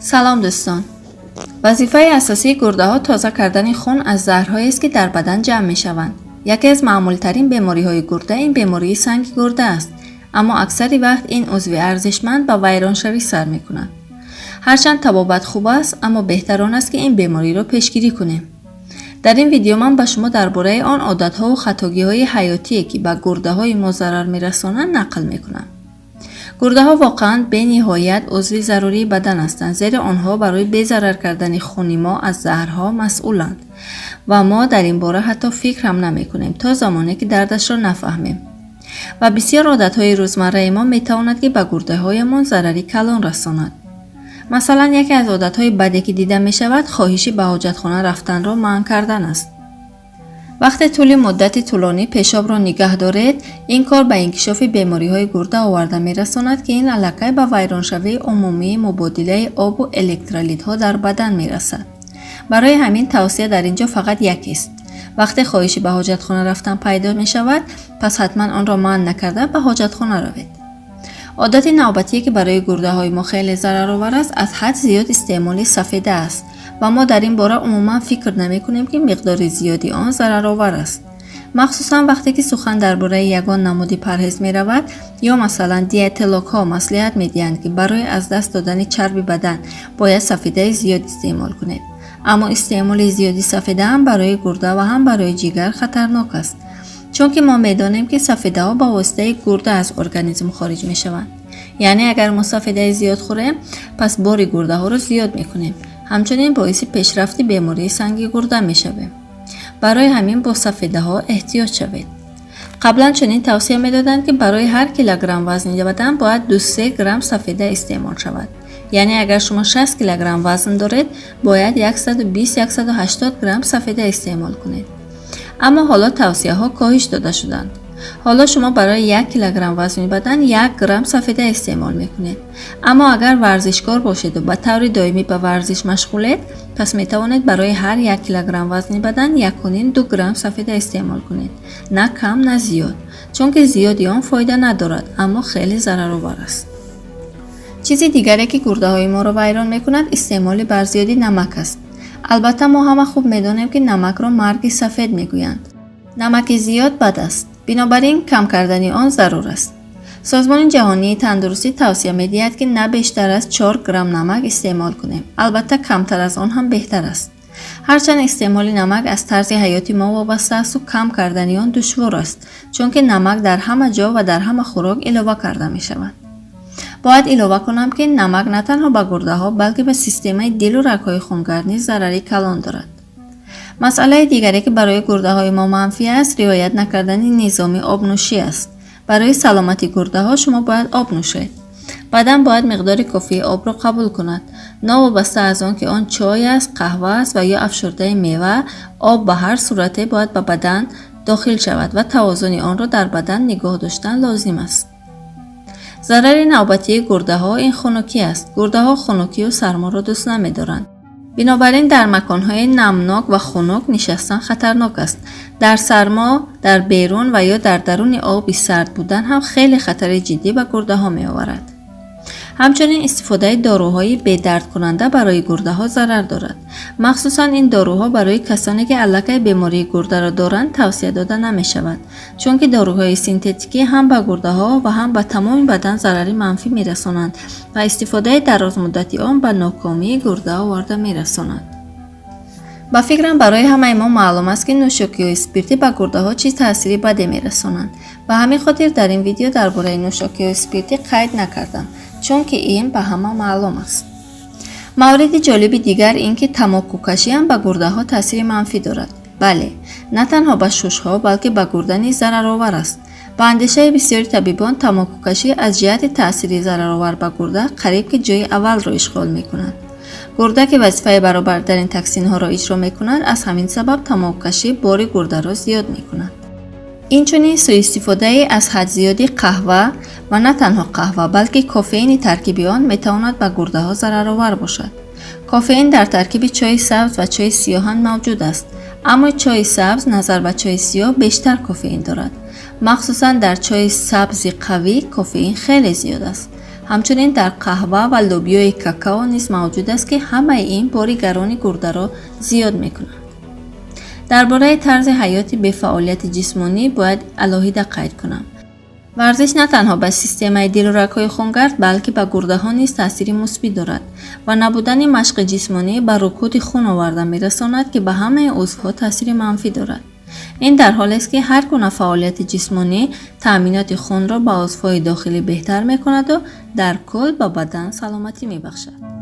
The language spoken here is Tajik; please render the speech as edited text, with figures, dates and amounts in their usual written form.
Салом, дӯстон! Вазифаи асосии гурдаҳо тоза кардани хун аз заҳрҳоест, ки дар бадан ҷамъ мешаванд. Яке аз маъмултарин бемориҳои гурда ин бемории санги гурда аст, аммо аксари вақт ин узви арзишманд ба вайроншавӣ сар мекунад. Ҳарчанд табобат хуб аст, аммо беҳтар он аст, ки ин бемориро пешгирӣ кунем. Дар ин видео ман ба шумо дар бораи он одатҳову хатогиҳои ҳаётие, ки ба гурдаҳои мо зарар мерасонанд, нақл мекунам. Гурдаҳо воқеан бениҳоят узви зарурии бадан ҳастанд, зеро онҳо барои безарар кардани хуни мо аз заҳрҳо масъуланд ва мо дар ин бора ҳатто фикр ҳам намекунем, то замоне ки дардашро нафаҳмем. Ва бисёр одатҳои рӯзмарраи мо метавонад, ки ба гурдаҳоямон зарари калон расонад. Масалан, яке аз одатҳои баде, ки дида мешавад, хоҳиши ба ҳоҷатхона рафтанро манъ кардан аст. Вақте тӯли муддати тӯлонӣ пешобро нигаҳ доред, ин кор ба инкишофи бемориҳои гурда оварда мерасонад, ки ин аллакай ба вайроншавии умумии мубодилаи обу электролитҳо дар бадан мерасад. Барои ҳамин тавсия дар ин ҷо фақат якест: вақте хоҳиши ба ҳоҷатхона рафтан пайдо мешавад, пас ҳатман онро манъ накарда ба ҳоҷатхона равед. Одати навбатие, ки барои гурдаҳои мо хеле зараровар аст, аз ҳад зиёд истеъмоли сафеда аст ва мо дар ин бора умуман фикр намекунем, ки миқдори зиёди он зараровар аст. Махсусан вақте ки сухан дар бораи ягон намуди парҳез меравад ё, масалан, диетологҳо маслиҳат медиҳанд, ки барои аз даст додани чарби бадан бояд сафедаи зиёд истеъмол кунед. Аммо истеъмоли зиёди сафеда ҳам барои гурда ва ҳам барои ҷигар хатарнок аст, чунки мо медонем, ки сафедаҳо ба воситаи гурда аз организм хориҷ мешаванд. Яъне агар мо сафедаи зиёд хӯрем, пас бори гурдаҳоро зиёд мекунем, ҳамчунин боиси пешрафти бемории санги гурда мешавем. Барои ҳамин бо сафедаҳо эҳтиёт шавед. Қаблан чунин тавсия медоданд, ки барои ҳар килограмм вазни бадан бояд 2-3 грамм сафеда истеъмол шавад. Яъне агар шумо 60 килограмм вазн доред, бояд 120-180 грамм сафеда истеъмол кунед. Аммо ҳоло тавсияҳо коҳиш дода шуданд. Ҳоло шумо барои 1 килограмм вазни бадан 1 грамм сафеда истеъмол мекунед. Аммо агар варзишкор бошеду ба таври доимӣ ба варзиш машғулед, пас метавонед барои ҳар 1 килограмм вазни бадан 1,5-2 грамм сафеда истеъмол кунед, на кам, на зиёд, чунки зиёди он фоида надорад, аммо хеле зараровар аст. Чизи дигаре, ки гурдаҳои моро вайрон мекунад, истеъмоли барзиёди намак аст. Албатта, мо ҳама хуб медонем, ки намакро марги сафед мегӯянд. Намаки зиёд бад аст, бинобар ин кам кардани он зарур аст. Созмони ҷаҳонии тандурустӣ тавсия медиҳад, ки на бештар аз 4 грамм намак истеъмол кунем. Албатта, камтар аз он ҳам беҳтар аст. Ҳарчанд истеъмоли намак аз тарзи ҳаёти мо вобаста асту кам кардани он душвор аст, чунки намак дар ҳама ҷо ва дар ҳама хӯрок илова карда мешавад. Бояд илова кунам, ки намак на танҳо ба гурдаҳо, балки ба системаи дилу рагҳои хунгард низ зарари калон дорад. Масъалаи дигаре, ки барои гурдаҳои мо манфӣ аст, риоят накардани низоми обнӯшӣ аст. Барои саломати гурдаҳо шумо бояд об нӯшед. Бадан бояд миқдори кофии обро қабул кунад, новобаста аз он ки он чой аст, қаҳва аст ва ё афшурдаи мева. Об ба ҳар сурате бояд ба бадан дохил шавад ва тавозуни онро дар бадан нигоҳ доштан лозим аст. Зарари навбатии гурдаҳо ин хунукӣ аст. Гурдаҳо хунукию сарморо дӯст намедоранд, бинобар ин дар маконҳои намнок ва хунук нишастан хатарнок аст. Дар сармо дар берун ва ё дар даруни оби сард будан ҳам хеле хатари ҷиддӣ ба гурдаҳо меоварад. Ҳамчунин истифодаи доруҳои бедардкунанда барои гурдаҳо зарар дорад. Махсусан ин доруҳо барои касоне, ки аллакай бемории гурдаро доранд, тавсия дода намешавад, чунки доруҳои синтетикӣ ҳам ба гурдаҳо ва ҳам ба тамоми бадан зарари манфӣ мерасонанд ва истифодаи дарозмуддати он ба нокомии гурда оварда мерасонад. Ба фикрам, барои ҳамаи мо маълум аст, ки нӯшокиҳои спиртӣ ба гурдаҳо чӣ таъсири баде мерасонанд. Ба ҳамин хотир дар ин видео дар бораи нӯшокиҳои спиртӣ қайд накардам, чунки ин ба ҳама маълум аст. Мавриди ҷолиби дигар ин ки тамокукашиам ба гурдаҳо таъсири манфӣ дорад. Бале, на танҳо ба шушҳо, балки ба гурда низ зараровар аст. Ба андешаи бисёри табибон, тамокукашӣ аз ҷиҳати таъсири зараровар ба гурда қариб ки ҷои аввалро ишғол мекунад. Гурда, ки вазифаи баробардани токсинҳоро иҷро мекунад, аз ҳамин сабаб тамокукашӣ бори гурдаро зиёд мекунад. Инчунин суистифодаи аз ҳад зиёди қаҳва ва на танҳо қаҳва, балки кофеини таркиби он метавонад ба гурдаҳо зараровар бошад. Кофеин дар таркиби чойи сабз ва чойи сиёҳ ҳам мавҷуд аст, аммо чойи сабз назар ба чойи сиёҳ бештар кофеин дорад. Махсусан дар чойи сабзи қавӣ кофеин хеле зиёд аст. Ҳамчунин дар қаҳва ва лӯбиёи какао низ мавҷуд аст, ки ҳамаи ин бори гарони гурдаро зиёд мекунанд. Дар бораи тарзи ҳаёти бефаъолияти ҷисмонӣ бояд алоҳида қайд кунам. Варзиш на танҳо ба системаи дилу рагҳои хунгард, балки ба гурдаҳо низ таъсири мусбӣ дорад ва набудани машқи ҷисмонӣ ба рукуди хун оварда мерасонад, ки ба ҳамаи узвҳо таъсири манфӣ дорад. Ин дар ҳолест, ки ҳар гуна фаъолияти ҷисмонӣ таъминоти хунро ба узвҳои дохилӣ беҳтар мекунаду дар кул ба бадан саломатӣ мебахшад.